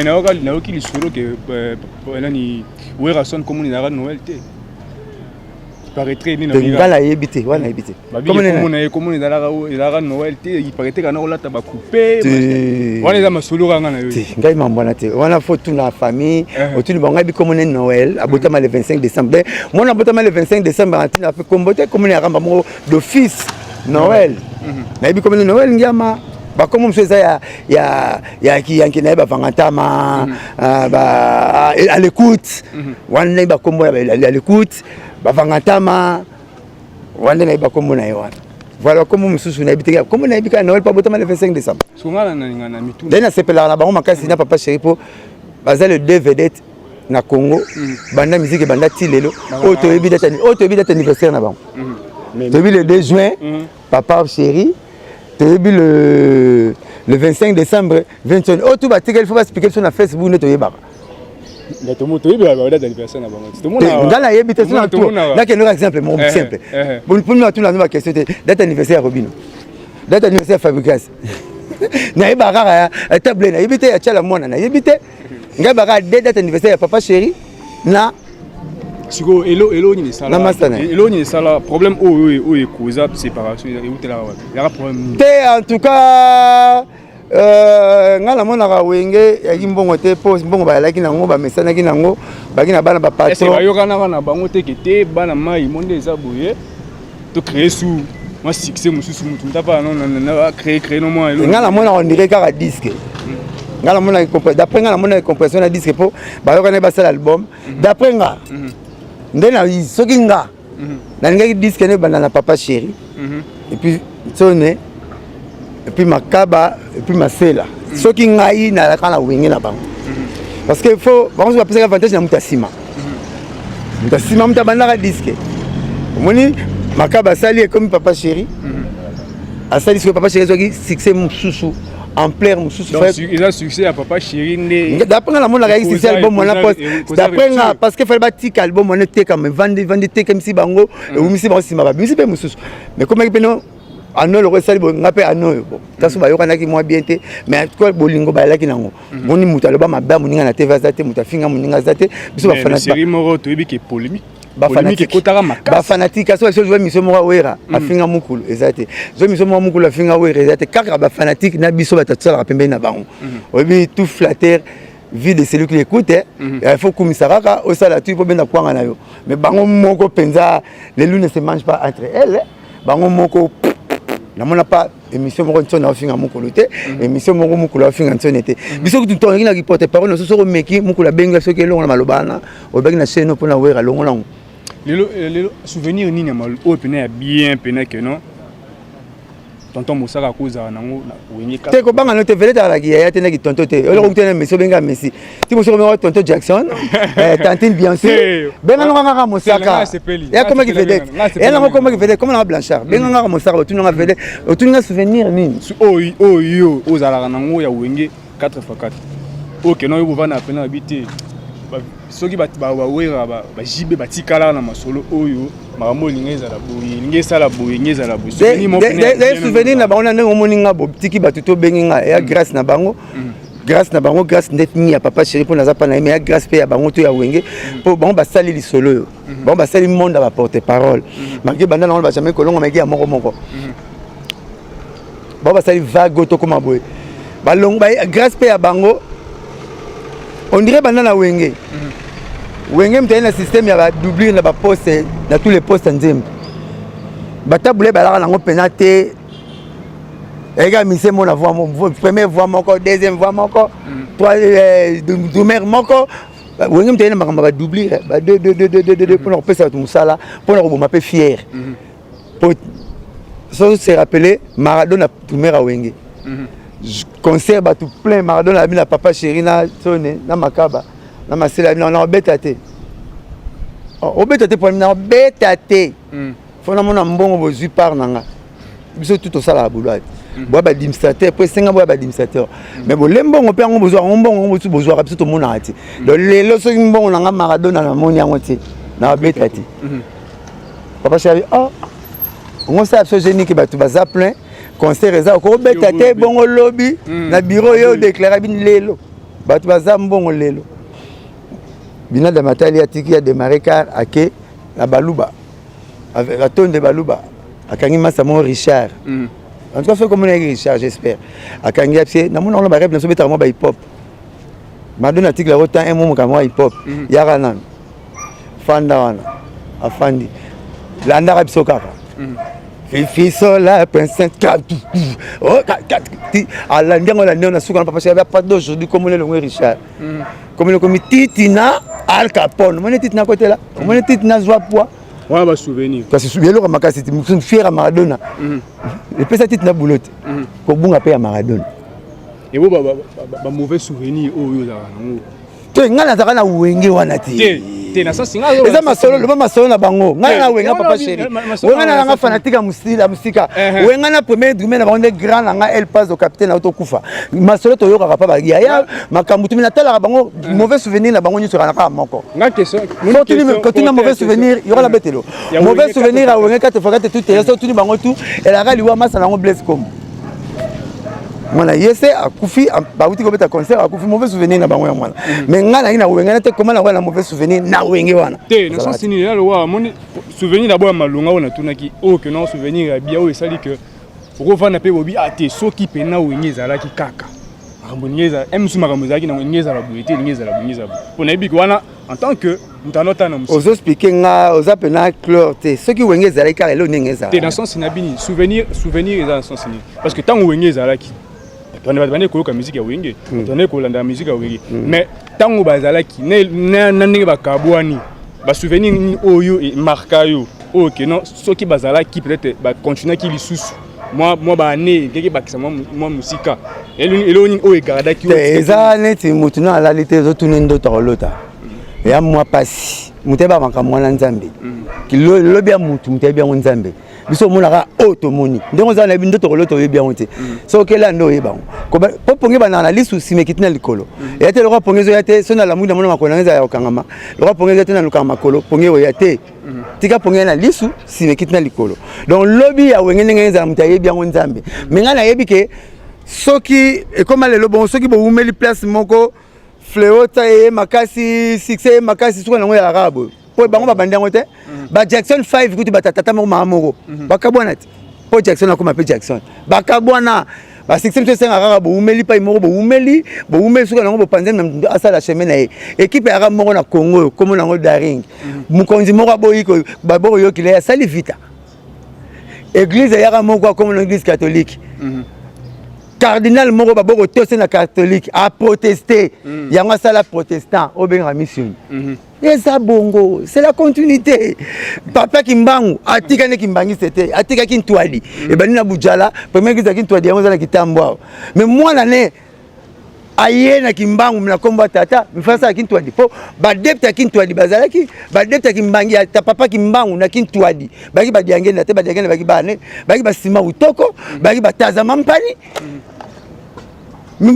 Mais nayoki lisolo ke nani, Werrason, komona ezalaka Noël te, paraîtrait nini? Nga nayebi te, wana nayebi te. Komona ye, komona ezalaka Noël te. Il paraîtrait kana kolata bacoupe wana, eza masolo kanga na yo. Te, ngai mambo wana te. Wana faut tuna famille, otuni bango. Ngai bikomona Noël abotama le 25 décembre. Mwana abotama le 25 décembre, antina mpe kombo te. Komona yakamba moko d'office Noël, nayebi komona Noël Ngiama. Bakombo mosusu eza ya kiyanke na ye, bavangantama à l'écoute wana, nayebi bakombo à l'écoute, bavangantama wana nde nayebi bakombo na ye wana. Voilà, kombo mosusu nayebi te. Kombo nayebi kaka Noël, mpo abotama le 25 décembre. Nde nasepelaka na bango makasi na papa chéri, mpo baza le deux vedette na Congo. Banda musique ebanda ti lelo oyo, toyebi date, oyo toyebi date anniversaire na bango. Toyebi le 2 juin papa chéri, toyebi le 25 décembre 21. Oyo tu batikali, faut baexpliquer biso na Facebook nde toyebaka. Nga nayebi te. Nakendaka exemple moko simple mponi natuna no baquestion te. Date anniversaire ya Robino, date anniversaire ya Fabregas, nayebaka kaka ya table, nayebi te ya Tiala Mwana, nayebi te. Ngai baka de date anniversaire ya papa chéri na Sikoyo elo nini esala? Na master na ye. Elo nini esala problème oyo ekoza séparation? Eutelaka wapi? Ezalaka problème nini? Te, en tout cas ngai namonaka Wenge yaki mbongo te, mpo mbongo bayalaki nango, bamesanaki nango, baki na bana bapatron. Bayokanaka na bango teke te, bana mai mo nde eza boye, tocréer su mwa succès mosusu, motu mutapa créer no mwa. Ngai namonaka on dirait kaka disque. Ngai namonaka, d'après ngai namonaka compression na disque, mpo bayokani basala album. D'après nga nde na soki nga nalingaki disque nde ebanda na papa chéri, et puis Tsone, et puis Makaba, et puis Masela. Soki ngai nalaka na Wenge na bango, parce que faut bango so bapesaka avantage na moto ya nsima, moto ya nsima, moto abandaka disque. Omoni, Makaba asali, ekomi papa chéri asali. Soki papa chéri azwaki succès mosusu, ampleur mosusu. Eza succès ya papa chéri nde? D'après nga namonaka yaki succès album wana, d'après nga, parce que fallait batika album wana etekama, evandi evandi, etekemisi bango, ewumisi bango, nsima babimisi mpe mosusu. Mais komaki mpeno ano loko esali boye, nga mpe ano oyo bon, taso bayokanaki mwa bien te. Mais en bolingo bayalaki nango. Moni, moto aloba mabe moninga na TV aza te, moto afinga moninga aza te. Biso basérie moko toyebi ke polémique. Bafanatique, aso biso mission moko Wera afinga mokulu eza te, zo mission moko mokulu afinga Wera eza te. Kaka bafanatique na biso, bato tosalaka pembeni na bango. Oyebi, tout flatteur vit de celui qui l'écoute. Il faut kumisa kaka, osala tu mpo benda kwanga na yo. Mais bango moko mpenza, les loups ne se mange pas entre elles. Bango moko namona pas émission moko ntiona aofinga mokolo te, émission moko mokolo aofinga ntione te. Biso kutu tongi na porte parole na soki omeki mokolo abengi, soki elongo na maloba wana olobaki na chaîne mpona Wera, longo nango. Lelo souvenir nini oyo pene ya bien pene ke non, tonton Mosaka akozala nango na Wenge? Te, kobanga no te. Vedette azalaki yaya te, naki tonton te. Oloko kuta na Messi, obenga Messi ti mosuku, obenga tonton Jackson, tantine bien sûr. Benga nonga kaka Mosaka, ya komaki vedette, ya nango komaki vedette, koma nanga Blanchard, benga ngaka Mosaka. Otunanga vedette, otuninga souvenir nini? Oyo oyo ozalaka nango ya Wenge 4 x 4, oyo kena oyo bovanda pena babi te, soki bawera, bajibe batikala na masolo oyo, makambo olingi ezala boye, elingi esala boye, elingi ezala boye. Souvenir na bango na ndenge omoni nga botiki bato tobengi nga, eya grâce na bango, grâce na bango, grâce nde mingi ya papa chéri, mpo naza mpa na ye. Mais ya grâce mpe ya bango to ya Wenge, mpo bango basali lisolo oyo, bango basali monde ya baporte parole, malgré banda nango bajamai kolonga maki ya moko moko. Bango basali vague oyo tokóma boye, balongo, grâce mpe ya bango. On dirait banda na Wenge, Wenge moto aye na système ya badoublure na baposte, na tous les postes ya nzembo. Batabule balaka nango mpena te. Eyaka mise mo na voix, première voix moko, deuxième voix moko, drummer moko. Wenge moto aye na makambo ya badoublure, ba deux deux deux deux deux deux, mpona kopesa bato mosala, mpona koboma mpe fier. Po so se rappeler Maradona, drummer ya Wenge, concert bato plein, Maradona abi na papa chéri, na Sone, na Makaba, na Masela, na obeta te, obeta te, po na obeta te, faut namona mbongo bozwi part na nga. Biso tu tosalaka boulot te, boya baadministrateur, po esenga boya baadministrateur, mais bole mbongo mpe yango bozwaka yango, mbongo yango bozwaka, biso tomonaka te. Donc lelo soki mbongo na nga Maradona namoni yango te, na babeta te. Papa chéri, oh, ongo osala biso génique, bato baza plein, concert eza, okobeta te. Bongo lobi na bureau yo odéclare bini lelo. Bato baza mbongo lelo. Binada matali atiki ya démarrer car ake na baluba. Atonde baluba. Akangi masa mo Richard. En tout cas, soki komona Richard, j'espère. Akangi apsie, namona wana ba rêve na so betaka mwa ba hip hop. Madonna atikela ko temps un mot mokamwa hip hop. Yaka nanu. Fanda wana. Afandi. Landaka biso kaka. Fifi Sola, princesse, oh, alandi yango, alandi yango na suka na papa chéri. Pas d'aujourd'hui, komona elongo Richard, komona komi Titina Al Capone, omoni Titina kotela, omoni Titina zwa poids. Wana basouvenir. Kasi eloko makasi ti fier ya Maradona epesa Titina bulo te, kobunga mpe ya Maradona. Ebo bamauvais souvenir oyo ozalaka nango? Te, ngai nazalaka na Wenge wana te. Te te, na sasi nga. Eza masolo, loba masolo na bango. Ngai na Wenga, papa chéri, Wenga na nanga fanatique ya mosila mosika. Wenga na premier drummer na bango nde grand na nga El Pazo, capitaine na tokufa. Masolo toyokaka pa bayaya makambo tumi, natalaka bango, mauvais souvenir na bango nyonso ekana kaka moko. Nga question. Kotuna mauvais souvenir yoka na betelo mauvais souvenir ya Wenge 4 fois 4 tout te. So otuni bango tu elaka liwa masa nango Blaise Kombo, mwana ye se akufi, bauti kobeta concert, akufi. Mauvais souvenir na bango ya mwana. Mais ngai nangi na Wenge na te, koma na wana mauvais souvenir na Wenge wana. Te, na sens nini ya lowa moni souvenir d'abord ya malonga oyo natunaki, oyo ke non, souvenir ya bia oyo esali ke okovanda mpe bobi a te, soki mpena Wenge ezalaki kaka, makambo elingi ezala mosusu, makambo ezalaki nango elingi ezala boye te, elingi ezala boye, elingi ezala boye, mpo nayebi ke wana en tant que moto anotala na mosika. Ozoexpliquer nga, oza mpena clair te. Soki Wenge ezalaki kaka, eloko ndenge ezala. Te, na sens na bini souvenir, souvenir eza na sens nini? Parce que ntango Wenge ezalaki, bato bande koyoka musique ya Wenge, bato bande kolanda musique ya Wenge, mais ntango bazalaki na ndenge bakabwani, basouvenir nini oyo emarqua yo, oyo ke non, soki bazalaki peut-être bacontinuaki lisusu mwa baane, ndenge bakisa mwa mosika, eloko nini oyo egardaki? Te, eza neti motu no alali te, ezotuna ndoto akolota ya mwa pasi. Moto ayeba makambo wana Nzambe. Lobi ya motu, moto ayebi yango Nzambe. Biso omonaka oyo tomoni ndenge oza nayebi ndoto kolota, oyebi yango te. Soki okela nde oyeba yango, po pongi ebandaka na lisu, nsima ekiti na likolo. Eya te lokola pongi ezoya te. So nalamuki, namona makolo nanga ezala ya kokangama. Lokola pongi ezoya te, nalukaka makolo, pongi ekoya te. Tika pongi ya na lisu, nsima ekiti na likolo. Donc lobi ya Wenge ndenge ezala, moto ayebi yango Nzambe. Mais ngai nayebi ke soki ekóma lelo bongo, soki bowumeli place moko, fléau ta eye makasi, succès ye makasi, suka nango ezalaka kaka boye, po bango babandi yango te. Ba Jackson 5 kutu, batatata moko, mama moko, bakabwana te mpo Jackson akóma mpe Jackson. Bakabwana. Basuccès mosusu esengaka kaka bowumeli pai moko, bowumeli, bowumeli, suka nango bopanzani na asala chemin na ye. Équipe yaka moko na Congo oyo kombo nango Daring, mokonzi moko aboyi babokoyokila ye, asali Vita. Église eyaka moko akombo na Église catholique, cardinal moko baboko tose na catholique, aproteste yango, asala protestant oyo bengaka mission. Eza bongo, c'est la continuité. Papa Kimbangu atikani kimbangiste te, atikaki ntwali. Ebandi na Bujala, première église aki ntwali, yango eza na Kitambo awa. Mais mwana ne aye na Kimbangu na nkombo ya tata mifasa ya Kintwadi, mpo badepte ya Kintwadi bazalaki badepte ya Kimbangi ya papa Kimbangu na Kintwadi. Bayaki badiangenda te, badiangenda bayaki bane, bayaki basima utoko, bayaki batazama mpani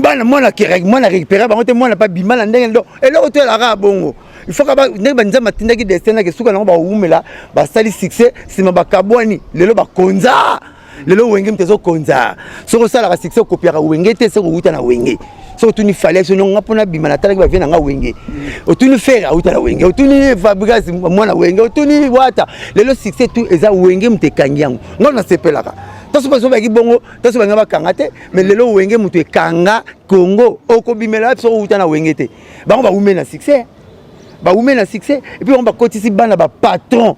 bana. Mwana mwana récupérer bango te, mwana mpe bima na ndenge. Donc eloko to elaka bongo, il faut kaba ndenge banzambe atindaki destin nake, suka nango bawumela, basali succès, nsima bakabwani. Lelo bakonza, lelo Wenge moto ezokonza. Soki osalaka succès, okopiaka Wenge te. Soki owuta na Wenge, soki otuni Fally, so nga mpona bima natalaki bavie na nga Wenge. Otuni Ferre, auta na Wenge. Otuni Fabregas, mwana Wenge. Otuni Wata. Lelo succès tout eza Wenge moto ekangi yango. Nga nasepelaka taso bazo bayaki bongo, taso balinga bakanga te. Mais lelo Wenge moto ekanga Congo. Okobimela wapi soki outa na Wenge te? Bango bawume na succès, bawume na succès, et puis bango bakotisi bana bapatron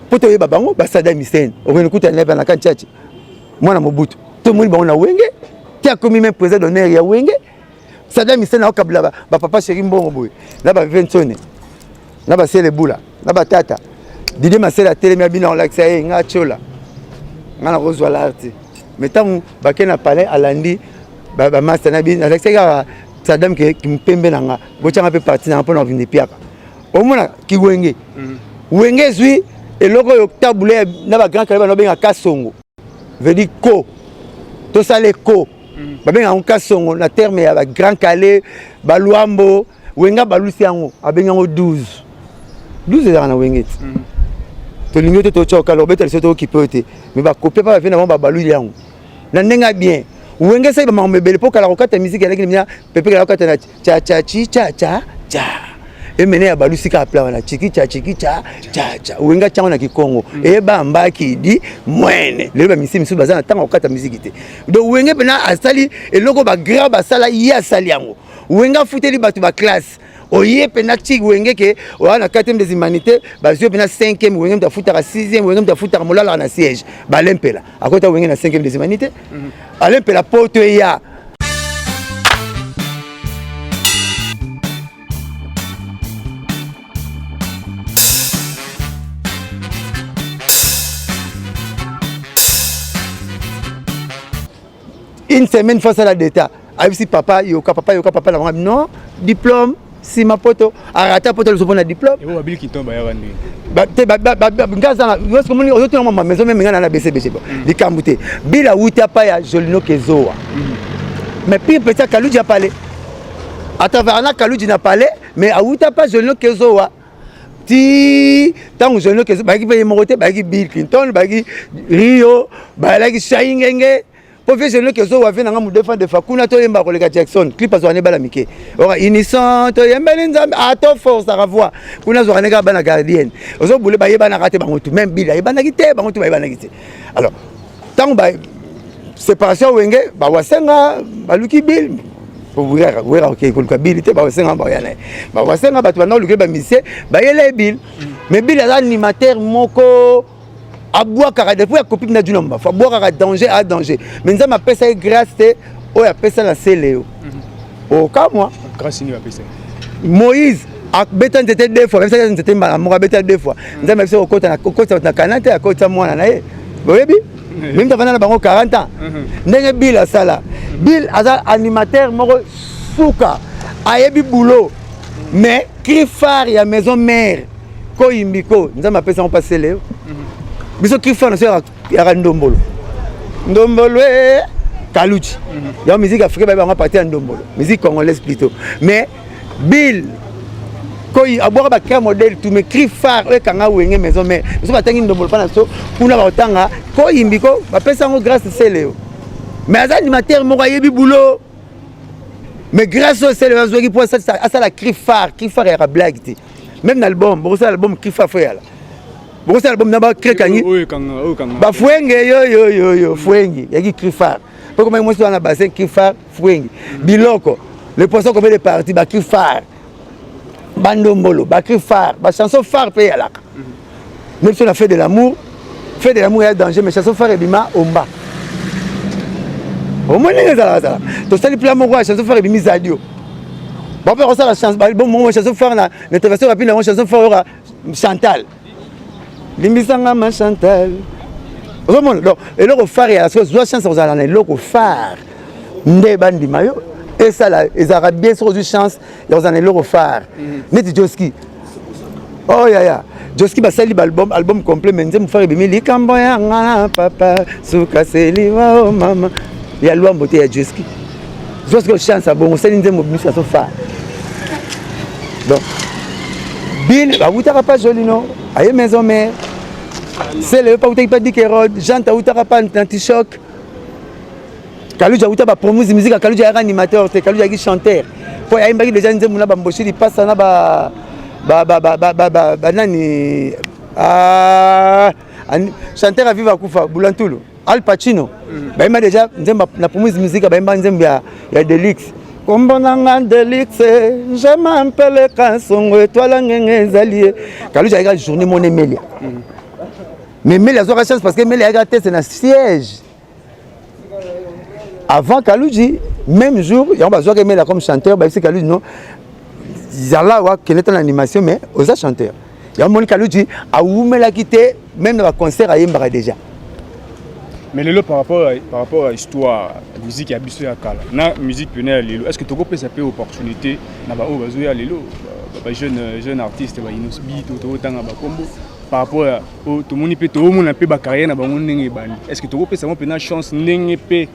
mpo toyeba bango. Basadam Hussein, okende kuta na na Kantiachi, mwana Mobutu, tomoni bango na Wenge te, akomi même président d'honneur ya Wenge. Sadam Hussein aokabila bapapa chéri mbongo boye na bavensone na basele bula na batata. Didier Masele atelemi, abina, olakisa ye nga tiola, nga nakozwa lar te. Mais ntango bake na palais, alandi bamaster na bino, alakisaki kaka Sadam ke kimpembe na nga, botyanga mpe parti na nga mpona kovinde piaka. Omona kiwenge, Wenge ezwi eloko oyo tabule na bagrand kale bana babenga kasongo, veut dire ko tosala eko, babenga yango kasongo na terme ya bagrand kale balwambo. Wenga balusi yango, abengi yango 12 12. Ezalaka na Wenge ti tolingi te, totya okala obeta biso, tokipe oyo te. Mais bakopia mpa bavie na bango, babaluli yango na ndenge ya bien. Wenge esali bamakambo ebele mpo kala kokata miziki elaki na pepe kala kokata na cha cha chi cha cha cha emene ya balusi kaka pla wana chiki cha chiki cha cha cha Wenge atyango na kikongo mm. eyeba mbaki di mwene lelo bamisi misusu baza na ntango kokata miziki te donc Wenge mpena asali eloko bagrand basala ye asali yango. Wenge afuteli bato baklasse oye mpena ti Wenge ke oya na 4e des humanités bazwi mpena 5e Wenge moto afutaka 6e Wenge moto afutaka molalaka na siège balempela akota Wenge na 5e des humanités mm. alempela poto eya. Une semaine face à la d'État ayebisi papa yoka papa yoka papa na bango non diplôme nsima poto arata poto liso mpona diplôme nga aza omoni ozotuna mwa maison meme nga na na bcbg likambo te bila wuti apa ya Jolino Kezowa mais pire petit Kaluji ya palais à travers na Kaluji na palais mais awuta pa Jolino Kezowa ti ntango Jolino Kezowa bayaki mpe ye moko te, bayaki Bill Clinton, bayaki Rio, bayalaki Shai Ngenge po vie Jolino Kezowa vie nanga modefa defa kuna toyemba koleka Jackson clip azwaka ne bana mike oka innocent toyembeli Nzambe ato forçaka voix kuna azwaka ne kaka bana gardienne ozobule bayebanaka te bango tu même Bill ayebanaki te bango tu bayebanaki te. Alors ntango ba séparation Wenge bawasenga baluki Bill wera wera okei koluka Bill te bawasenga baya na ye bawasenga bato banda koluka bamisie bayela ye Bill mais Bill aza animateur moko abwakaka depuis akopi na Djuna Mbafu abwakaka danger a danger mais Nzambe apesa ye grâce te oyo apesa na sele yo okamwa grâce nini apesa Moïse abeta nzete deux fois abeta nzete mbala moko abeta deux fois Nzambe abisa kokota kokota na Kana te akota mwana na ye boyebi mimi tafanda na bango 40 ans ndenge Bill asala. Bill aza animateur moko suka ayebi boulot mais cri phare ya maison mère koyimbiko Nzambe apesa yango pasele yo biso cri phare na so yaka ndombolo ndombolo Kaluji yango musique africaine bayebi yango partir ya ndombolo musique congolaise plutôt mais Bill koyi abwaka ba cri modèle tout mais cri phare oyo ekanga Wenge maison mère biso batangi ndombolo mpa na biso kuna bakotanga koyimbiko bapesa yango grâce sele yo mais aza animateur moko ayebi boulot mais grâce oyo sele azwaki mpo asala cri phare. Cri phare yaka blague te même na album bokosala album cri phare fo yala bokosala album na bacri ekangi bafuenge yoyoyoyo fuenge yaki cri phare mpo komaki mwasi wana bassin cri phare fuenge biloko le poisson combien de parties bacri phare bandombolo bacri phare bachanson phare mpe eyalaka même si on a fait de l'amour fait de l'amour ya danger mais chanson phare ebima omba omoni ndenge ezalaka zala tosali plan moko ya chanson phare ebimi zadio bape kosala bongo chanson phare na intervention rapide yango chanson phare oyoka Chantal limbisanga ma Chantal ozomona donc eloko phare ya soki ozwa chance kozala na eloko phare nde bandima yo esala ezalaka bien soki ozwi chance ya kozala na eloko phare neti Joski oh yaya Joski basali baalbum album complet mais nzembo phare ebimi likambo ya nga na papa suka seliwa o mama ya lwambo te ya Joski zwa sikoyo chance ya bongo osali nzembo obimisi aso phare donc Bill awutaka pa Jolino aye maison mère sele yo pa awutaki pa Dikerod Jante awutaka pa Antichoc Kaluji awuta ba promose musique Kaluji ayaka animateur te Kaluji ayaki chanteur po ayembaki déjà nzembo na bamboshi lipasa na ba banani chanteur aviva akufa Bulantulu Al Pacino bayemba déjà nzembo na promise musique bayemba nzembo ya Delix kombo nanga Delix njema mpeleka songo etwala ngenge ezali ye Kaluji ayaka journée mona Emelia mais Emelia azwaka chance parce que Emelia ayaka teste na siège avant Kaluji même jour yango bazwaka Emelia comme chanteur bayebisi Kaluji non zala wa kende ta na animation mais oza chanteur yango moni Kaluji awumelaki te même na baconcert ayembaka déjà. Mais lelo par rapport à histoire musique ya biso ya kala na musique pene ya lelo, est ce que tokopesa mpe opportunité na baoyo bazoya lelo, bajeune jeune artiste baInnoss'B to tokotanga bakombo par rapport ya tomoni mpe toomona mpe bacarrière na bango ndenge ebandi, est ce que tokopesa bango mpena chance ndenge mpe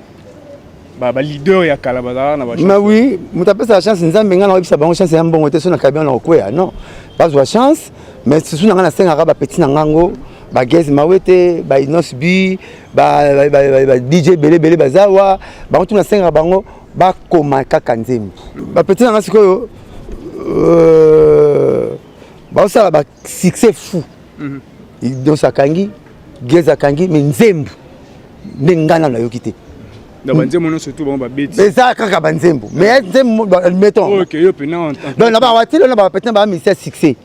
baleader ya kala bazalaka na? Mais oui, moto apesaka chance Nzambe. Ngai nakoyebisa bango chance ya mbongo te so na kabi na kokweya non bazwa chance mais susu na ngai nasengaka bapeti na ngango. Bagaz Mawete, baInnoss'B, ba DJ ebele ebele baza awa. Bango tuna, nasengaka bango bakoma kaka nzembo. Bapetits nanga sikoyo baosala basuccès fou. Donc akangi Gaz, akangi, mais nzembo nde ngai nano nayoki te. Na banzembo nyonso tu bango babeti. Eza kaka banzembo, mais nzembo, mettons. Oyo ke yo mpena. Donc na bawatili na bapetits na bamisi ya succès,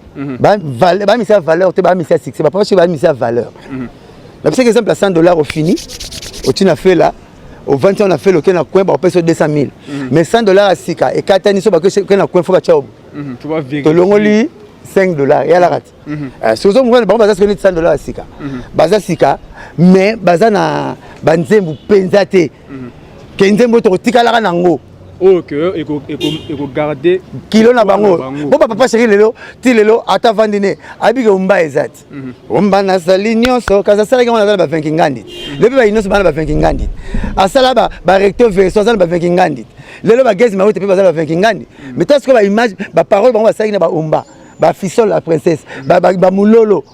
bamisi ya valeur te, bamisi ya succès. Bapapa chéri bamisi ya valeur. Napesaki exemple ya 100 $. Ofini oti na fela, ovandi na fela, oke na coin, bakopesa yo 200 000, mais 100 $ ya sika ekatani so bakoke na coin, fo batya. Tolongoli 5 $ eyalaka te. Soki ozomona bango baza sikoyo neti 100 $ ya sika, baza sika, mais baza na banzembo mpenza te ke nzembo oyo tokotikalaka nango. Oyo ke ekogarde kilo na bango. Bo bapapa chéri lelo ti lelo, ata vandi ne ayebi ke omba eza ti omba nasali nyonso, kasi asalaki yango naza na bavenki ngandi. Lelo mpe bayi nyonso bana bavenki ngandi, asala barecto verso, aza na bavenki ngandi. Lelo baGaz Mawete mpe baza na bavenki ngandi. Mais ta sikoyo baimage, baparole bango basalaki na baomba, bafisole, la princesse, bamulolo,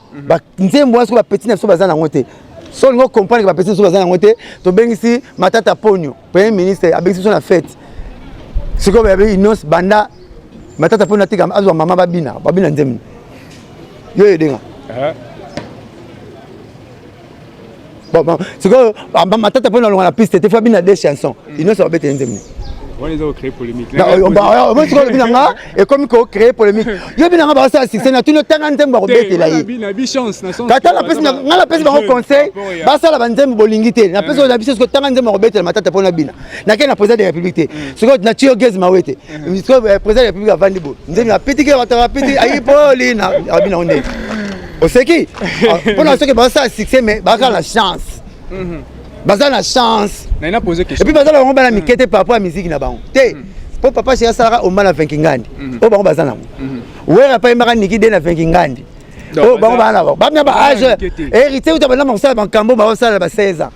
nzembo wana sikoyo bapetits na biso baza nango te. So olingi ocomprendre ke bapetits na biso baza nango te, tobengisi Matata Ponio, premier ministre, abengisi biso na fête. Sikoyo bayabi Innoss, banda Matata Ponio atika azwa mama, babina, babina nzembo yo edenga. Bon, sikoyo Matata Ponio alonga na piste te, fo abina deux chansons. Innoss babetele nzembo. Wana eza kocréer polémique. Omoni sikoyo olobi na nga ekomi kocréer polémique. Yo bi na nga bakosala succès na tuni, otanga nzembo bakobetela ye. Kata nga napesi bango conseil, basala banzembo bolingi te. Napesi oyo na biso sikoyo, tanga nzembo bakobetela Matata mpona bina. Nakei na président de la République te. Sikoyo natie yo Gaz Mawete, sikoyo président de la République avandi boye, nzembo apitiki bato apiti ayi polina abina ngo ndenge oseki mpona soki basala succès, mais bakala na chance, baza na chance. Et puis baza na bango bana mike te par rapport ya musique na bango te, mpo papa chéri asalaka omba na venki ngandi oyo bango baza nango. Wera pa yembaka niki de na venki ngandi oyo bango baa na bango bamia ba âge. Héritier uta bandama kosala bankambo, baosala ba 16 ans,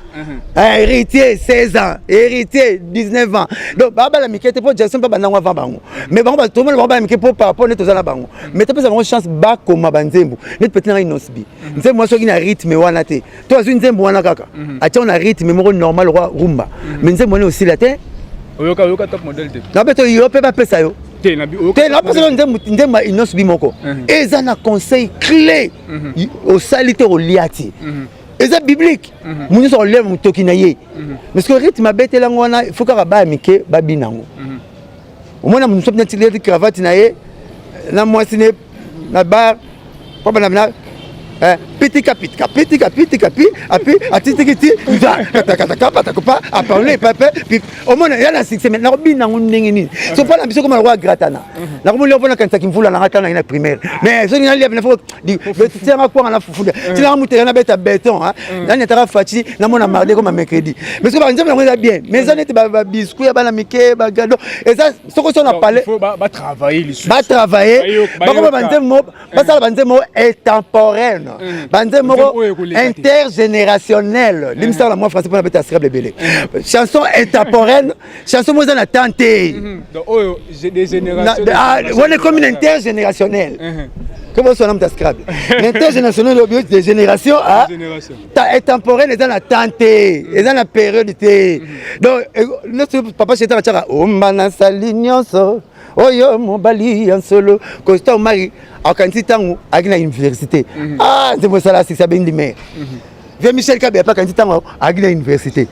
Héritier 16 ans, Héritier 19 ans. Donc babala mike te, mpo Jackson mpe bandango avant bango, mais bango tomona bango bana mike mpo par rapport nde toza na bango. Mais topesa bango chance bakoma banzembo neti petit nanga Innoss'B. Nzembo wana soki na rythme wana te, to azwi nzembo wana kaka atia na rythme moko normal lokwa rumba, mais nzembo wana osila te. Oyoka, oyoka Top Model te. Nabeto yo mpe bapesa yo te, napesa yo nzembo ya Innoss'B moko eza na conseil clé: osali te, kolia te. Eza biblique, mu nyonso akolia motoki na ye, parce que rythme abetelango wana, il faut kaka baya mike babina yango. Omona moto mosusu neti cravate na ye na mwasi ne na bar po bana na pitika pitika pitika pitika pi api atitiki ti katakataka aparle pepe pi. Omona ya na succès, mais nakobina yango ndenge nini? So mpo na biso koma lokola gratana, nakomolia mpo nakanisaki mvula nanga tana na primaire. Mais soki nalia pena, fo tianga kwanga na fufu, tinanga muteka, nabeta béton, nani ataka faci, namona mardi koma mercredi. Mais soki banzembo yango eza bien, mais eza neti babiscuit ya bana mike bagado. Eza soko so na palais, batravaille, bakoma banzembo, basala banzembo moko intemporel, banzembo moko intergénérationnel. Limisaka na mwa français mpona beta Scrabble ebele. Chanson intemporelle, chanson moko eza na temps te, wana ekomi na intergénérationnel. Ke boswana moto ya Scrabble, l'intergénérationnel oyo de génération intemporel, eza na temps te, eza na période te. Donc nyonso papa chetaka tiaka omba nasali nyonso oyo mobali ya nsolo. Constant Omari akanisi ntango ayaki na université, ah, nzembo esala succès, abendi mare. Vieux Michel Kabe ape akanisi ntango ayaki na université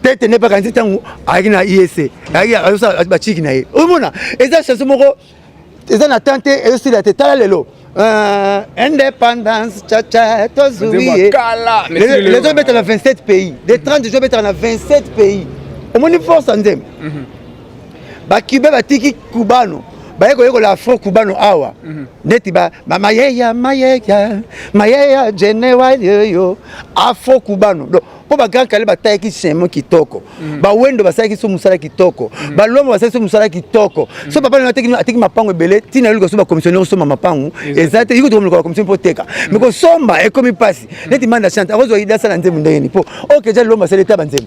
te, tene mpe akanisi ntango ayaki na ISC, ayaki bachiki na ye. Omona eza chanson moko eza na temps te, ezosila te. Tala lelo indépendance chacha tozwi ye, lelo obetaka na 27 pays de 30 jours, obetaka na 27 pays. Omoni force ya nzembo. Bacubains batiki cubano, baye koyekola afro cubano awa neti bamayeya mayeya mayeya genewa yoyo afro cubano. Donc mpo baGrand Kallé batayaki chemin kitoko, bawendo basalaki so mosala kitoko, balombo basalaki so mosala kitoko. So papa nano ateki mapango ebele, ntina yoluka so bacommissionnaire osomba mapango eza te. Yiko tokomoluka bacommissionnaire mpo teka, mais kosomba ekomi mpasi. Neti Manda Chante akozwa ide asala nzembo ndenge nini? Mpo okeja lombo asali eta banzembo.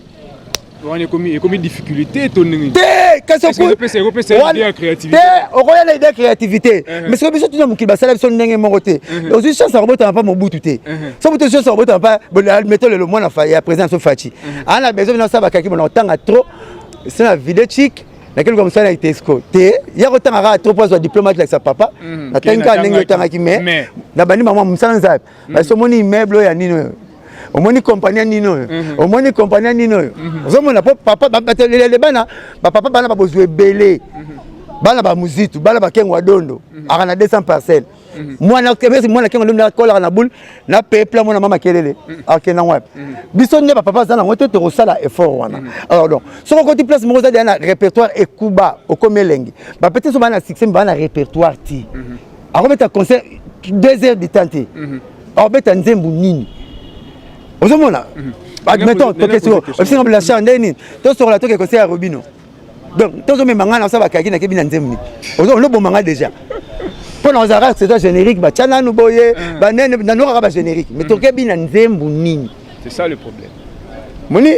Wana ekomi difficulté to ndenge te? Kasi te, okoya na idée ya créativité, mais soki biso tuna mokili basala biso ndenge moko te. Ozwi chance ya kobotama mpa Mobutu te. So moto ozwi chance ya kobotama mpa, admettons lelo mwana ya président so Fatshi aa na besoin bina osala bakaki bona kotanga trop se na vide chik, nakeluka mosala na Itexco te, ya kotanga kaka trop po azwa diplôme, atilakisa papa: "Natangi kaka ndenge otangaki." Mais na bandi bango mosala nzambe basi. Omoni immeuble oyo ya nini oyo, omoni kompani ya nini oyo, omoni kompani ya nini oyo ozomona, po papa lele bana bapapa, bana babozwa ebele, bana bamuzitu, bana bakengo dondo aka na 200 parcelle. Mwana mwana kengo ndondo akolaka na boule na peuple, mwana mama kelele akenda wapi? Biso nde bapapa aza nango te, tokosala effort wana. Alors donc soki okoti place moko, oza deya na répertoire ekuba, okomi elengi. Bapete so baa na succès, baa na répertoire ti akobeta concert 2 heures du temps te, akobeta nzembo nini? Ozomona, admettons tokesi obisinga Blanchard nde nini, tosokola, toke concert ya Robino. Donc tozomema ngai na osala bakaki, nakebi na nzembo nini? Oloboma ngai déjà mpo na ozalaka c'est générique, batya nanu boye banene, nanokaka bagénérique, mais tokebi na nzembo nini? C'est ça le problème. Moni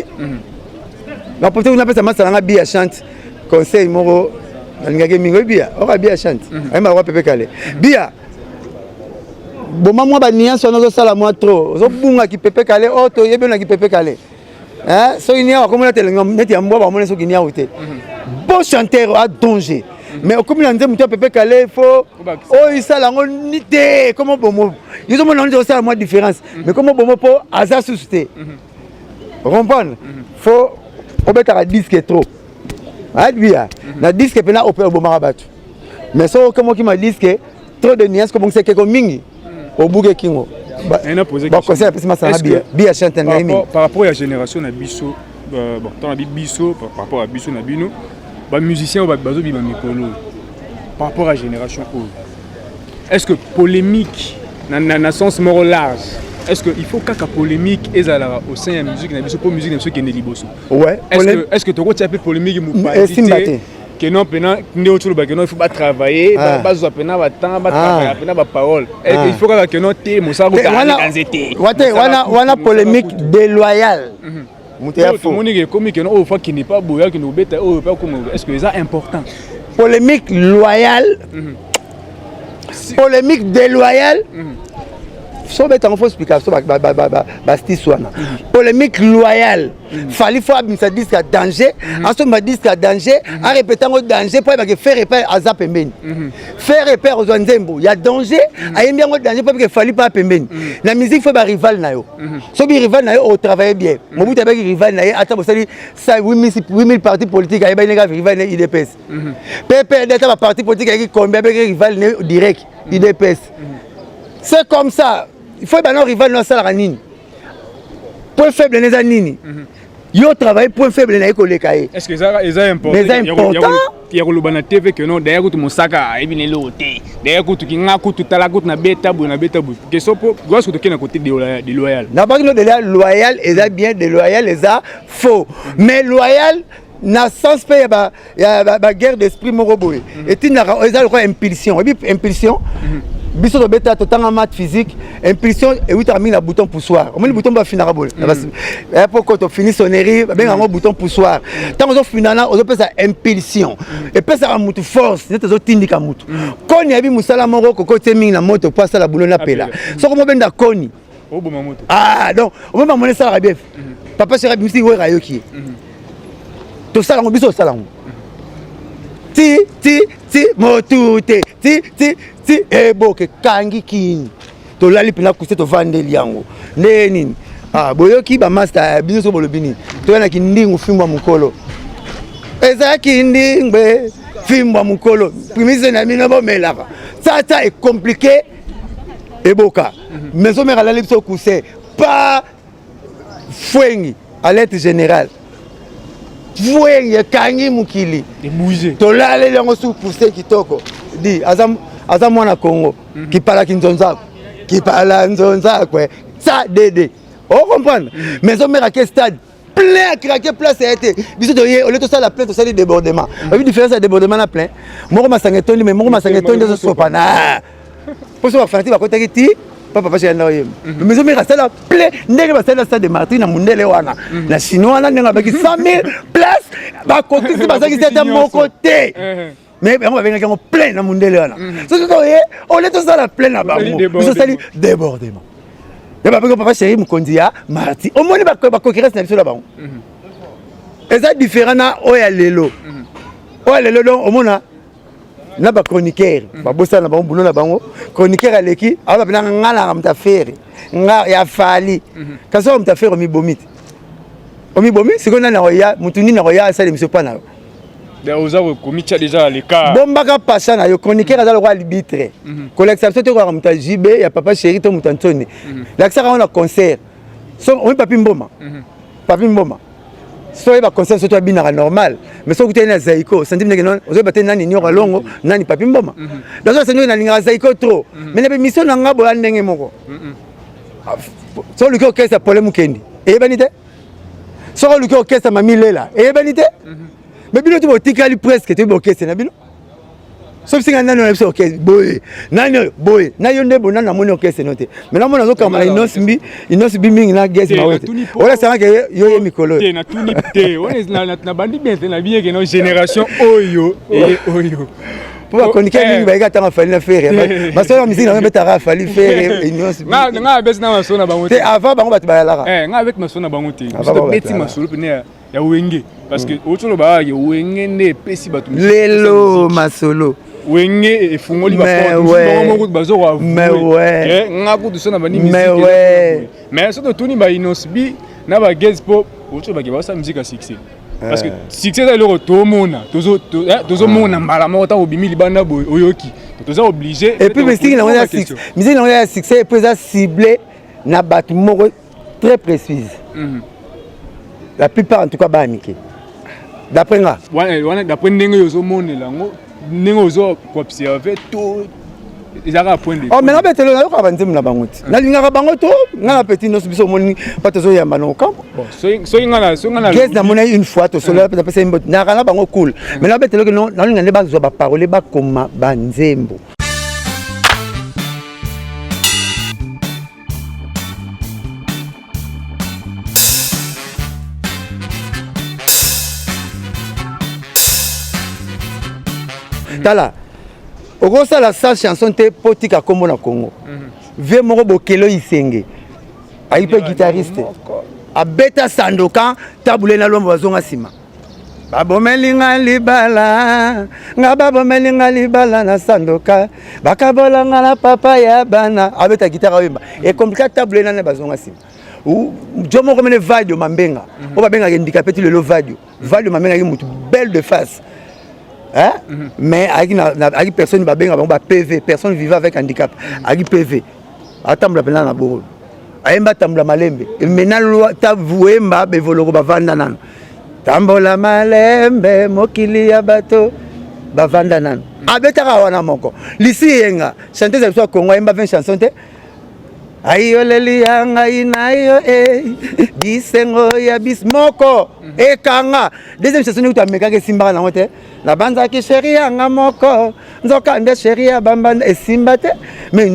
napote napesa masala nga Biya Chante conseil moko nalingaki mingi. Oyo Biya oka Biya Chante ayembaka kwa Pepe Kale. Biya boma mwa banuance wana ozosala mwa trop, ozobungaki Pepe Kale oyo toyebi onaki Pepe Kale. Soki niawu akomona te neti ya mbwa, bamoni soki niawu te. Bon chanteur a danger, mais okomi na nzembo to Pepe Kale, faut oyo esala yango te. Komo bomo yo ozomona ngo neti osala mwa différence, mais komo bomo mpo aza susu te. Comprendre, faut obetaka disque trop ayebia na disque mpena obomaka bato. Mais soki okomoki ma disque trop de nuance, kobongisa ekeko mingi, obuke kingo. Baconseil apesi masanga Biya Chante ngai mingi. Par rapport ya génération na biso, bon, ntango na biso, par rapport à biso na bino bamusicien oyo bazobima mikolo, par rapport à génération oyo, est-ce que polémique na sens moko large, est-ce que il faut kaka polémique ezalaka au sein ya musique na biso mpo musique na biso ekende liboso? Ouais. Est-ce que tokotia mpe polémique mopanzi te, ke non, mpena nde oti oloba ke non, il faut batravailler, bazwa mpena batemps, batravailler mpena baparole? Il faut kaka ke non te, mosala kokanze te? Wate wana polémique déloyale, moto ya tomoni ekomi ke non, oyo faut akende pa boye, akende kobeta oyo pa koma. Est-ce que eza important? Polémique loyale, polémique déloyale, so obetango, faut expliquer so bastis wana. Polémique loyale, Fally faut abimisa disque ya danger, asomba disque ya danger, arépéter yango danger, mpo ayebake Ferre epai aza pembeni. Ferre epai akozwa nzembo ya danger, ayembi yango danger, mpo ayebake Fally mpe pembeni. Na musique faut barival na yo. Soki rival na yo otravaille bien, Mobutu ayebaki rival na ye, ata bosali 8000 parti politique, ayebaki ndenge rival na ye UDPS. PPRD, ata baparti politique ayaki combien, ayebaki rival na ye direct UDPS. C'est comme ça, il faut bana rival no asalaka nini, point faible na eza nini, yo travaille point faible na ye koleka ye. Est ce que eza important? Eza important. Ya koloba na TV ke non, d'ailleurs kutu mosaka ayebi na eloko te, d'ailleurs kutu kinga kutu tala kutu na beta boye, na beta boye, question po lorsque tokende na côté déloyal. Nabaki no déloyal, loyal eza bien, déloyal eza faux. Mais loyal na sens mpe ya baguerre d'esprit moko boye etindaka, eza lokola impulsion. Oyebi impulsion, biso tobeta, totanga math, physique, impulsion ewutaka mingi na bouton poussoir. Omoni bouton bafinaka boye po tofini sonnerie, babenga yango bouton poussoir. Ntango ozofinana, ozopesa impulsion, epesaka mutu force, neti ozotindika mutu. Koni ayebi mosala moko, kokotie mingi na moto po asala bulo napela. Soki mobenda koni, ah, donc omema mona esalaka bien. Papa chéri abimisi wera, ayoki ye, tosala yango, biso tosala yango ti ti ti motu te, ti ti ti eboke kangi kini, tolali mpena kuse, tovandeli yango nde nini. Ah, boyoki bamaster bino so bolobi nini? Toyanaki ndingu fimbo ya mokolo, ezalaki ndingwe fimbo ya mokolo primise na bino bomelaka tata ecompliqué eboka. Maison mère alali biso coussin pa fwengi, alerte générale, fwengi ekangi mokili, tolaleli yango su coussin kitoko di aza, aza mwana Congo. Kipalaki nzonzako, kipala nzonzakwe sa dede, ocomprendre? Maison mère ake stade plein à craquer, place ya te. Biso toye, ole tosala plein, tosali débordement. Oyebi différence ya débordement na plein? Moko masanga etondi, mais moko masanga etondi ezosopana mpo so bafanati bakotaki ti. Pa papa chéri ndako yemba. Maison mère asala plein ndenge basala stade de martyr na mundele wana. Na chinois wana ndenge abaki 100 000 place bakokisi bazangisi ata moko te. Mais bango babengaki yango plein na mundele wana. Soki toye ole tosala plein na bango. Biso tosali débordement. Ya babengi papa chéri mokonzi ya martyr. Omoni baconcurrence na biso na bango. Eza différent na oyo ya lelo. Oyo ya lelo donc omona na ba chroniqueur babosana na bango boulot na bango. Chroniqueur aleki awa bapena nga nanga moto afere nga ya fali, kasi oyo moto afere omibomi te, omibomi. Sikoyo nani akoya, motu nini akoya asala émission mpa na yo? Oza komitia déjà à l'écart. Bombaka pasa na yo. Chroniqueur aza lokola arbitre. Kolakisa biso te kolaka moto ya JB, ya papa chéri to moto ya Ntoni. Lakisaka yango na concert. So omi Papi Mboma, Papi Mboma, so oyeba concert, so to abinaka normal, mais soki okutani na Zaiko, santi ndenge non ozoyeba te nani Nyoko Alongo, nani Papi Mboma. Donc santi nalingaka Zaiko trop, mais na bemission na nga boya ndenge moko. So oluki orchestre Pole Mukendi, eyebani te. Soki oluki orchestre Mami Lela, eyebani te. Mais bino ti botikali presque toyebi orchestre na bino. So bisinga nani wana biso orchestre boye, nani oyo boye na yo nde bo nani namoni orchestre no te. Mais namoni azokamba na Innoss'B, Innoss'B mingi na Gaz Mawete. Olasanga ke yo ye mikolo. Te, natuni te. Wana nabandi bien te, nabi yeke no génération oyo eye oyo. Mpo bachroniqueur mingi bayeka ntango Fally na Ferre basolo ya musique nango ebetaka Fally, Ferre, Innoss'B. Nga abeti na masolo na bango te. Avant bango bato bayalaka. Nga abeti masolo na bango te. Beti masolo pene ya Wenge, parce que outi oloba ya Wenge nde epesi bato. Lelo masolo. Wenge efungoli baporte moko, bazokoavouer nga kutu so na bandi musique. Mais so totuni ba Innoss'B na ba Gaz, mpo outi olobaki basala musique ya succès, parce que succès eza eloko tomona, tozomona mbala moko ntango obimi libanda boye, oyoki, toza obligé. Et puis musique nango ya succès, et puis eza ciblé na bato moko très précise, la plupart en tout cas baya mike, d'après nga. Wana d'après ndenge oyo ozomonela yango, ndenge ozo koobserve to ezalaka point de Oh, mais nabetelo, nayokaka banzembo na bango te, nalingaka bango to nga na petit nyonso. Biso omoni mpa tozoyamba na okambo. Soki nga na Gaz namoni une fois, tosolola mpe napesa ye mbote, nayaka na bango cool. Mais nabeteloki nalinga nde bazwa baparole, bakoma banzembo. Tala, okosala sa chanson te mpo tika nkombo na Congo. Vie moko bokelo isenge ayi mpe guitariste abeta Sandokan, tabule na Lwambo bazonga nsima. Babomeli nga libala, nga babomeli nga libala na Sandoka, bakabola nga na papa ya bana. Abeta guitare, oyemba, ekomplika tabule nane bazonga nsima. Jo moko mene Vadio Mambenga oyo babengaka handicapé ti lelo. Vadio, Vadio Mambenga ayaki motu belle de face, hein? Mais ayaki personne babenga bango ba PV, personne vivant avec handicap. Ayaki PV, atambola mpena na boro, ayemba atambola malembe. Maintenant ta wemba bevoloko bavanda nano, tambola malembe, mokili ya bato bavanda nano. Abetaka wana moko lisi yenga chanteuse ya biso ya Congo, ayemba 20 chanson te. Ayoleli ya ngai na yo e bisengo ya bis moko ekanga. Deuxième chanson nikutu amekaki, esimbaka nango te. Nabanzaki chéri yanga moko, nzoka nde chéri ya bambanda, esimba te. Mais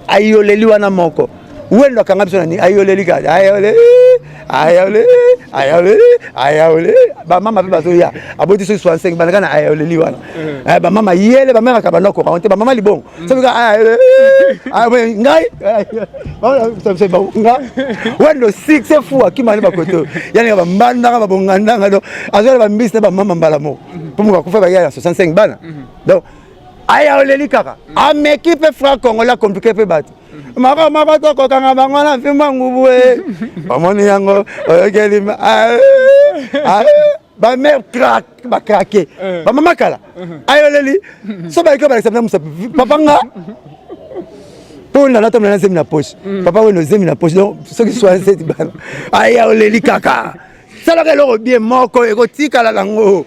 ayoleli wana moko wendo akanga biso na nini? Ayoleli kaka, ayoleli, ayoleli, ayoleli, ayoleli. Bamama mpe bazoya, aboti soki 65, bandaka na ayoleli wana. Bamama yele bamemaka banda koka te, bamama libongo soki ngai nga wendo succès fou akima ne bakoto yaninga bambandaka babongandanga. Donc azwala bambisi na bamama mbala moko mpo moko akufa baya ya 65 bana. Donc aya oleli kaka, ameki mpe frère congolais acompliqué mpe bato moko moko, tokokanga bango na fimbo ngubu e omoni yango oyokeli bamare bacraquer, bamama kala ayoleli so bayeki balakisa na mosapi papa nga mpo na natambola na zemi na poche. Papa weno zemi na poche, donc soki 67 bana, aya oleli kaka. Salaka eloko bien moko ekotikala nango,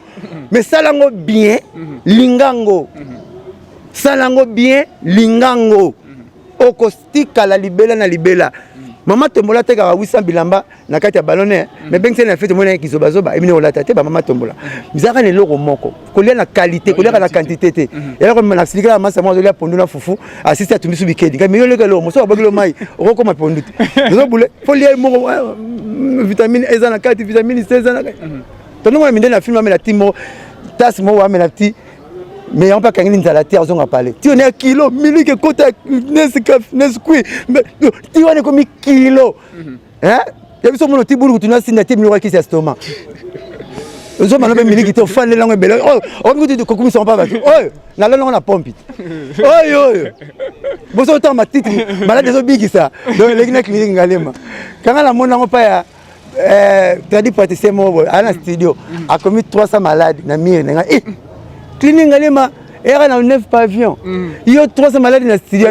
mais sala yango bien, lingango, sala yango bien, lingango, okotikala libela na libela. Mama Tombola atekaka 800 bilamba na kati ya ballon, mais bengiseli na fete, omoni kizobazoba ebini kolata te. Bamama Tombola ezalaka na eloko moko, kolia na qualité, koliaka na quantité te. Eloko na silikala masa moko azolia pondu na fufu, asisi atumbi su bikedi. Ngai meyo oleka eloko moso abwakilo mai, okokoma pondu te. Ozobule fo lia moko, vitamine eza na kati, vitamine C eza na kati. Tondongo mindele na film amela ti moko, tasse moko amela ti, mais yango mpe akangeli nzala te. Azonga pale ti wana ya kilo miliki ekota Nesquik, ti wana ekomi kilo ya biso. Mona ti bulu kutu nasinda te miloko akisi ya estomac, ozomana mpe miliki te, ofandeli yango ebele oyo okomi kutu kokumisa mpa bato oyo nalala yango na pompe te oyo oyo boso otanga matiti maladi ezobikisa. Donc eleki na clinique Ngalema kanga namoni yango mpa ya tradipraticien moko boye aya na studio, akomi 300 malade na mire na ngai. Clinique Ngalema eyaka na 9 pavillon, yo 300 maladi na studio,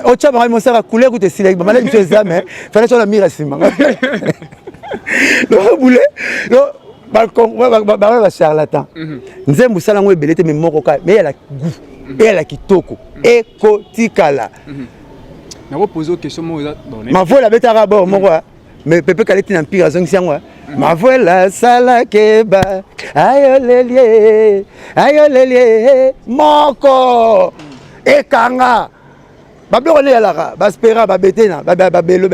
otya bango mosaka couleur kutu esilaki, bamaladi biso eza, mais fana tya na mire ya nsima bule baa bacharlatan. Nzembo osala yango ebele te, mais moko kaka, mais eyala goût, eyala kitoko, ekotikala. Nakopose question moko eza Mavola abetaka bor moko, mais Pepe Kaleti na Mpire azongisi yango. Mavola asalakeba ayolelie ayolelie moko ekanga babiloko nde eyalaka baspera babetena babelo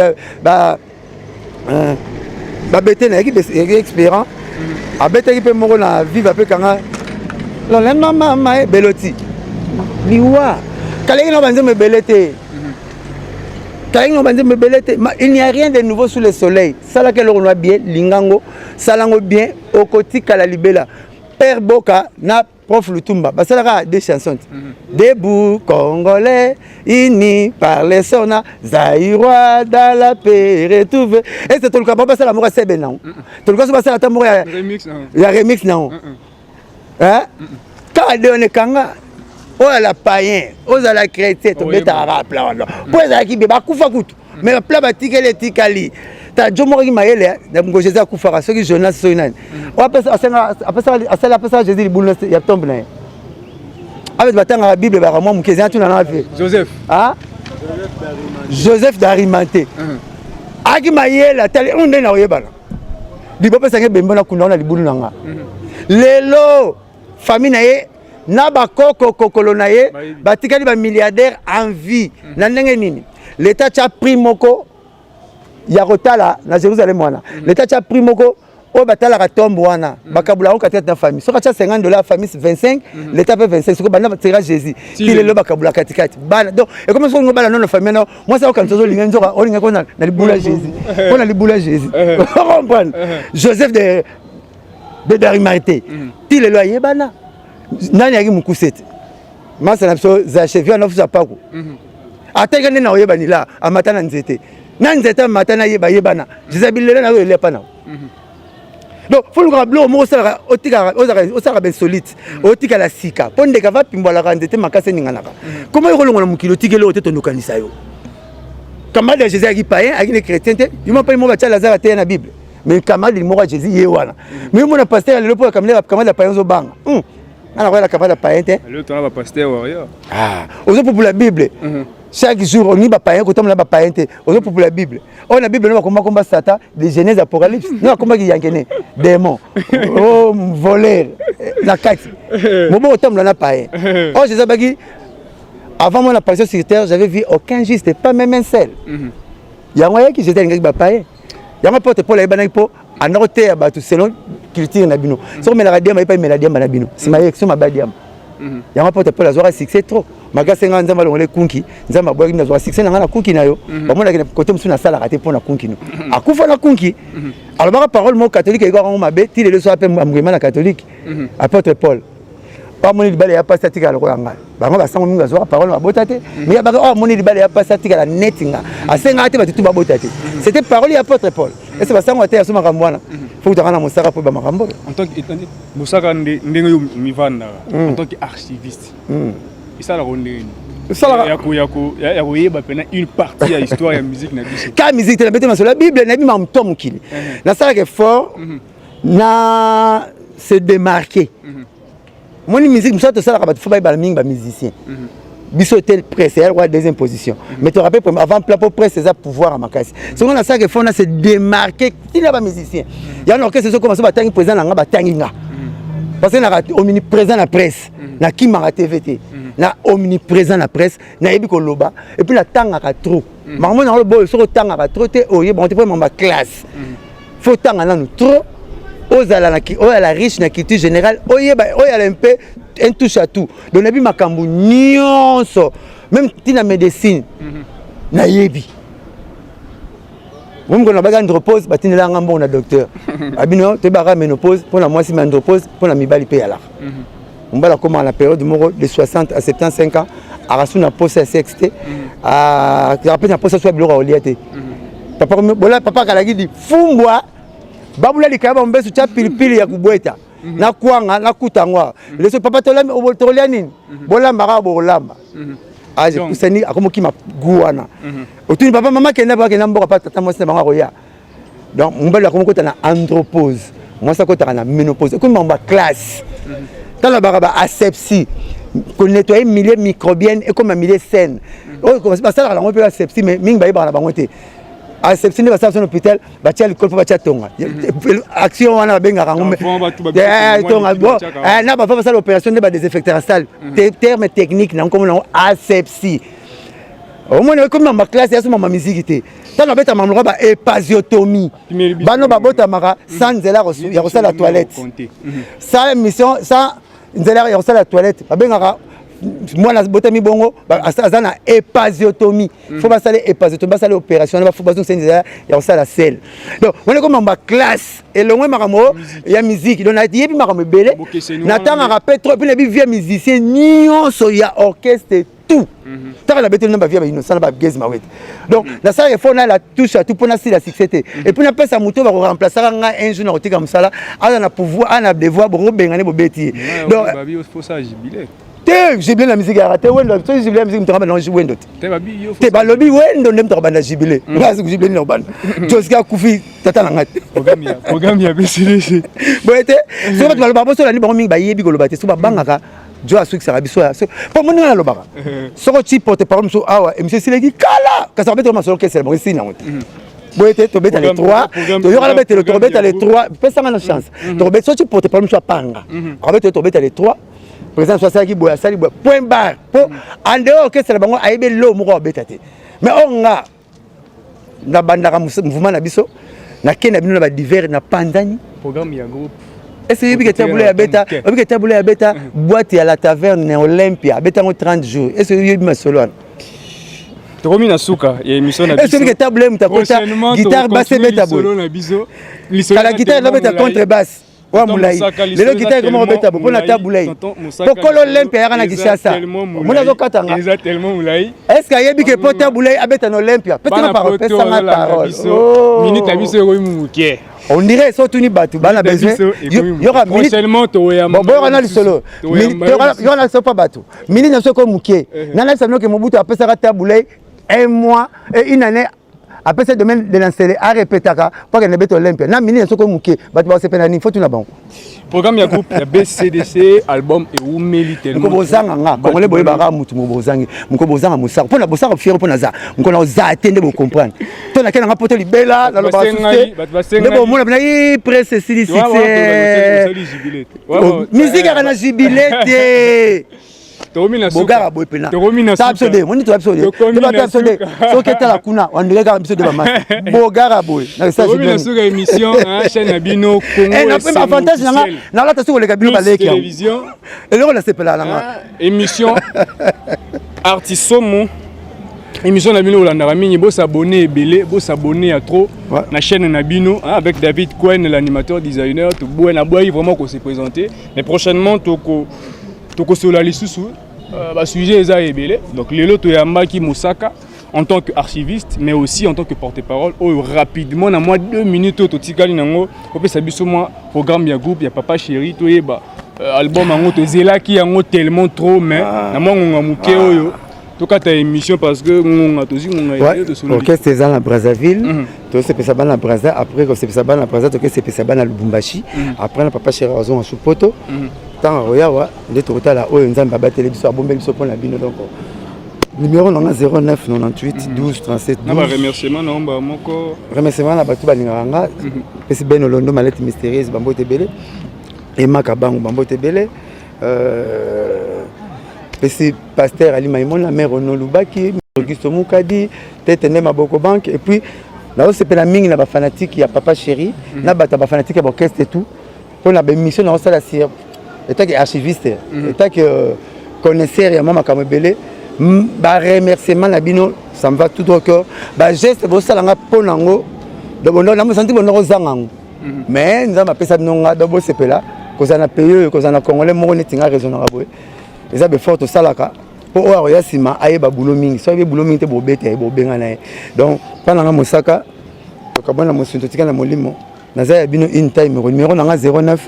babetena yaki expérant abetaki mpe moko na vive apekanga lolema mama ebelo ti liwa kaleki na banzembo ebele te, kaleki na banzembo ebele te. Il n'y a rien de nouveau sous le soleil. Salaka eloko na bien, lingango, salango bien, okotikala libela. Père Boka na prof Lutumba basalaka deux chansons: Debout Congolais, unis par les sona Zaïrois, dans la paix retrouve. Ese toluka bango basala moko sebe nango, toluka so basala ata moko ya remix nango kaka de wana ekanga. Oyo ala païen, ozala chrétien, tobetaka kaka pla wana mpo ezalaki be bakufa kutu, mais bapla batikali etikali. Ta jo moko aki mayele ngo Jésus akufaka soki Jonas soki nani asali apesaka Jésus libulu ya tombe na ye. Abeti batangaka Bible baka mwa moke eza tuna na fe. Joseph. Joseph d'Arimathée aki mayele, atali oyo nde na oyebana libo apesaka ebembe na kunda wana libulu na nga. Lelo famille na ye na bakoko kokolo na ye batikali bamilliardaire en vie. Na ndenge nini? L'état tia prix moko ya kotala na Jérusalem wana. L'état tia prix moko oyo batalaka tombe wana, bakabula yango katikati na famille. Soki atia 50 dollar, famille 25, l'état mpe 25. Soki banda tira Jésus ti lelo, bakabula katikati bana. Donc ekomi soki olingo bala nono famille na mwasi akokanisa ozolinga nzoka olinga ko na libula Jésus, mpo na libula Jésus. Comprendre Joseph de d'Arimathée ti lelo ayebana. Nani ayaki mokuse te? Masa na biso Zache via nafusa pako ataki nde na oyebani la amata na nzete, na nzete amata na yeba yebana. Jésus abilelo na oyo elepa na. Donc fo lukaka biloko moko osalaka, otikaka, osalaka bainsolite, otikala sika mpo ndeke ava pimbwalaka nzete makasi eninganaka. Koma yo kolongola mokili, otikeli oyo te, tondokanisa yo. Camarade ya Jésus ayaki païen, ayaki ne chrétien te. Yo mapa moko batia Lazare ateya na Bible, mais camarade moko ya Jésus ye wana. Mais yo mona pasteur ya lelo mpo camarade ya païen ozobanga nga na koyala camarade ya païen te. Lelo tona bapasteur warrior. Ozopupula Bible chaque jour, olingi bapaïen, kotambola bapaïen te, ozopupula Bible oyo. Na Bible no bakombakomba Satan de Genèse Apocalypse, no bakombaki yankene démon o voleur na kati mobo kotambola na païen oyo. Jésus abaki: avant mon apparition sur terre, j'avais vu aucun juste, pas même un seul. Yango ayaki, Jésus alingaki bapaïen. Yango apôtre Paul ayebanaki mpo anda koteya bato selon culture na bino. Soki omelaka diamba, ye mpe amela diamba na bino, nsima ye so mabe diamba. Yango apôtre Paul azwaka succès trop makasi. Nga Nzambe alongola ekunki, Nzambe abwaki, nazwaka succès na ngai na kunki na yo. Bamonaki na kote mosusu nasalaka te mpo na kunki no akufa na kunki. Alobaka parole moko catholique eyekaka yango mabe ti lelo. So ape amgema na catholique, apôtre Paul amoni libala ya pasi, atikala lokola ngai. Bango basango mingi bazwaka parole babota te, mais yabaka oyo amoni libala ya pasi, atikala neti nga, asengaka te bato tu babota te. C'était parole ya apôtre Paul. Ese basango ate yaso makambo wana, fo kutaka na mosaka mpo bamakambo oyo. En tant que mosaka, ndenge yo mivandaka en tant que archiviste, esalaka ndenge nini ya koyeba mpena une partie ya histoire ya musique na biso? Ka musique te, nabete masolo ya Bible, nayebi makambo to mokili. Nasalaka effort na se démarquer. Moni musique mosala tosalaka, bato fo bayebana mingi, bamusicien. Biso te, presse ya kwa deuxième position, mais to rappelle avant plan po presse eza pouvoir ya makasi. Songo nasalaka effort na se démarquer ntina bamusicien ya na orchestre. Ezokoma so batangi président na nga, batangi nga, parce que naka omniprésent na presse, nakimaka TV te, na omniprésent na presse. Nayebi koloba et puis natangaka trop. Makambo nango boyo, soki otangaka trop te, oyebango te. Mpo makambo ya classe, faut otanga nanu trop, ozala na ozala riche na culture générale, oyeba oyala mpe un touche à tout. Donc nayebi makambo nyonso, même ntina médecine nayebi. Momikolo nabaki andropause, batindelanga mbongo na docteur abino. Toyebaka ménopause mpona mwasi, mais andropause mpona mibali mpe yalaka. Mobali akomaka na période moko de 60 à 75 ans, akasu na posa ya sexe te, azaka mpe na posa so ya biloko ya kolia te. Papa bola, papa akalaki di fumbwa, babula likaya, bambesu, tia pilipili ya kubweta na kwanga, nakuta yango awa. Leso papa tokolia nini? Bolambaka, bokolamba. Age epusani, akomokima gu wana. Otuni papa, mama kenda, bakenda mboka pa tata mwasi na bango, akoya. Donc mobali akomokota na andropause, mwasi akotaka na ménopause. Ekomi makambo ya classe. Tala, baka ba asepsie, konettoyer milieu microbienne, ekoma milieu saine. Oyo basalaka yango mpe asepsie, mais mingi bayebaka na bango te. Asepsie nde basala so na hôpital, batia likolo mpo batia tonga. Action wana babengaka yango tonga na bava basala opération nde badésinfectera salle. Terme technique na nkombo nango asepsie. Omoni, ekomi mama classe, yaso mama miziki te. Ntango abeta mamoko ba épisiotomie, bano babotamaka sans nzela ya kosala toilette, sans mission, sans nzela ya kosala toilette, babengaka mwana botami bongo aza na épisiotomie. Faut basala épisiotomie, basala opération wana, bazongisa nzela ya kosala selle. Donc wana ekomi makambo ya classe, elongwe makambo ya musique. Donc nayebi makambo ebele, natangaka mpe trop, mpe nayebi vie musicien nyonso ya orchestre, tout. Ntango nabeteli na bavie bainnocent na bageze mawete. Donc nasalaka effort na la touche à tout mpo nasila succès te, et puis napesa moto oyo bakoremplaçaka ngai un jour na kotika mosala, aza na pouvoir, aza na devoir. Bokobengani, bobeti ye. Donc te, jubilé na musique yaka te. Wendo, soki jubilé ya musique, moto akabanda wendo te. Te, balobi wendo nde moto akobanda jubilé. Nga jubilé nini akobanda? Joski akufi, tata na ngai te. Programme ya BCDC. Boye te, soki bato balobaka, bosolani bango mingi, bayebi koloba te. Soki babangaka jo asukisaka biso, mpo moninga nalobaka, soki oti porte parole mosusu awa, émission esileki kala, kasi akobetaka masolo kesela bango, esili nango te. Boye te, tobeta le 3, toyokana betele, tokobeta le 3. Pesanga na chance, tokobeta. Soki porte parole mosusu apanga, akobeta, tobeta le 3. Président so asalaki boye, asali boye, point barre. Mpo en dehors orchestre na bango, ayebi eloko moko abeta te. Mais oyo nga nabandaka mouvement na biso, nakei na bino na badivers, na panzani. Programme ya groupe. Est-ce oyebi ke Tabu Ley abeta, oyebi ke Tabu Ley abeta boîte ya la Taverne na Olympia, abeta yango 30 jours? Est-ce oyebi masolo wana? Tokomi na suka ya émission na biso. Est-ce que Tabu Ley moto akota guitare basse ebeta boye? Kala guitare ezobeta contre basse wa molai, lelo guitare ekoma kobeta bo mpona Tabu Ley. Po kolo Olympia yaka na Kinshasa, omoni azokatanga. Est ce que ayebi ke po Tabu Ley abeta na Olympia? Pesanga parole, pesanga parole. Minute ya biso ekomi moke. On dirait so tuni bato bana besoin yoka. Prochainement toyamba. Boyoka na lisolo, yoka na lisolo mpa bato. Minute na biso ekomi moke. Nanayebisa bino ke Mobutu apesaka Tabu Ley un mois et une année, apesa domaine de lansele, arepetaka mpo akende beta Olympia. Na minute na soki moke, bato bakosepela nini? Faut tuna bango. Programme ya groupe ya BCDC, album ewumeli tellement. Moko bozanga nga congolais, boyebaka mutu moko bozangi, moko bozanga mosaka mpona bosaka fier, mpona za moko na oza te nde bocomprendre to nake nanga poto libela. Nalobaka susu te nde bomona mpena i presse esili succès. Musique yaka na jubilé te. Bogara boye mpena ta biso de moni, toya biso de toba biso de soki etala kuna wandenge kaka biso de bamasi bogara boye. Na suka émission, chaîne na bino Congo. Avantage nanga, nalata soki koleka bino baleki yango, eloko nasepelaka nanga. Émission Artisomo, émission na bino olandaka mingi. Bosabone ebele, bosabone ya trop na chaîne na bino avec David Quen, l'animateur designer. Toboye naboyaki vraiment ko se présenter, mais prochainement toko tokosolola lisusu. Basujet eza ebele. Donc lelo toyambaki Mosaka en tant qu'archiviste, mais aussi en tant que porte-parole. Oyo rapidement, na mwa 2 minutes oyo totikali nango, opesa biso mwa programme ya groupe ya Papa Chéri, toyeba album yango tozelaki yango tellement trop. Mais na mwa ngonga moke oyo, tokata émission parce que ngonga tozwi, ngonga. Orchestre eza na Brazzaville, tosepesa bana Brazza. Après kosepesa bana Brazza, tokesepesa bana Lubumbashi. Après na Papa Chéri azonga su poto. Ntango akoyawa nde tokotala oyo Nzambe abateli biso, abombeli biso mpona bino. Donc Numéro na nga 09 98 12 37 Na baremerciement na omba moko. Remerciement na bato balingaka nga. Pesi Ben Olondo, Malette Mystérieuse, bambote ebele. Emaka bango, bambote ebele. Pesi pasteur Ali Maimona, mère Ono Lubaki, Auguste Mukadi, Tete Nde Maboko Bank. Et puis nazosepela mingi na bafanatike ya Papa Chéri, na bato ya bafanatike ya baorchestre et tout, mpo na baémission nazosala sur etake archiviste, etake connaisseur ya mwa makambo ebele. Baremerciement na bino, ça me va tout droit au cœur. Bageste bosalanga mpo nango, namosanti bondo kozanga yango, mais Nzambe apesa bino nga. Do bosepela kozala na pays oyo, kozala na Congolais moko neti nga raisonnaka boye. Eza befort tosalaka mpo oyo akoya nsima ayeba bulo mingi. So ayebi bulo mingi te, bobeta ye, bobenga na ye. Donc mpa na nga mosaka, tokabwana mosuni, totika na molimo. Naza ya bino in time. Numéro na nga 09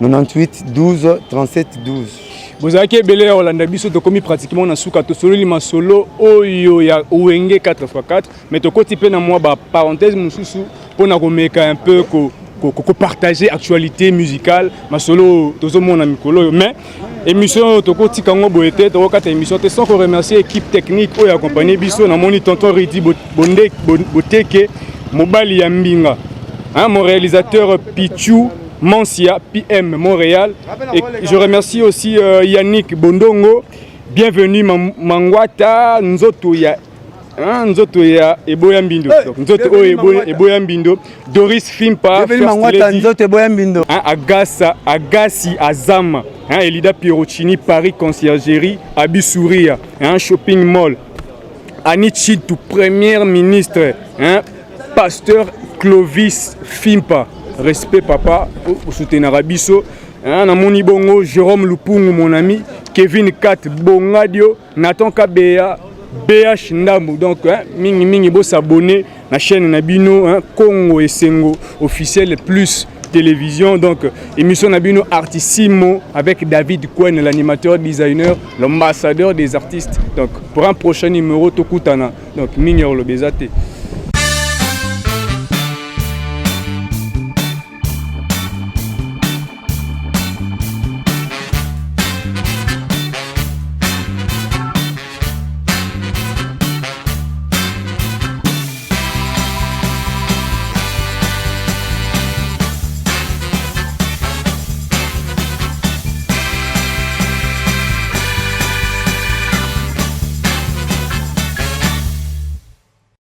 98 12 37 12. Bozalaki ebele ya kolanda biso. Tokomi pratiquement na suka. Tosololi masolo oyo ya Wenge 4x4, mais tokoti mpe na mwa baparenthèse mosusu mpona komeka un peu kopartager actualité musicale, masolo tozomona mikolo oyo. Mais émission oyo tokotika yango boye te, tokokata émission te sans koremercier équipe technique oyo accompagne biso. Namoni tonton Ridi Boteke, mobali ya mbinga, hein, mon réalisateur Pichu Mansia, PM Montréal. Et je remercie aussi Yannick Bondongo. Bienvenue Mangwata Nzoto ya, hein, Nzoto ya Eboya Mbindo. Hey, donc Nzoto oyo Eboya Mbindo. Doris Fimpa, First Mangwata Nzoto Eboya Mbindo. Hein, Agassa, Agassi Azama, hein, Elida Pierocini, Paris Conciergerie, Abi Souria, hein, Shopping Mall. Annie Chitou, Première ministre, hein, Pasteur Clovis Fimpa. Respect papa, soutenir biso. Hein, namoni bongo Jérôme Lupungu, mon ami, Kevin Kat Bongadio, Nathan Kabea, BH Ndambu. Donc hein, mingi mingi bo s'abonner na chaîne na bino, hein, Congo Esengo officiel plus télévision. Donc émission na bino Artissimo avec David Kwen, l'animateur designer, l'ambassadeur des artistes. Donc pour un prochain numéro, tokutana. Donc mingi olobeza te.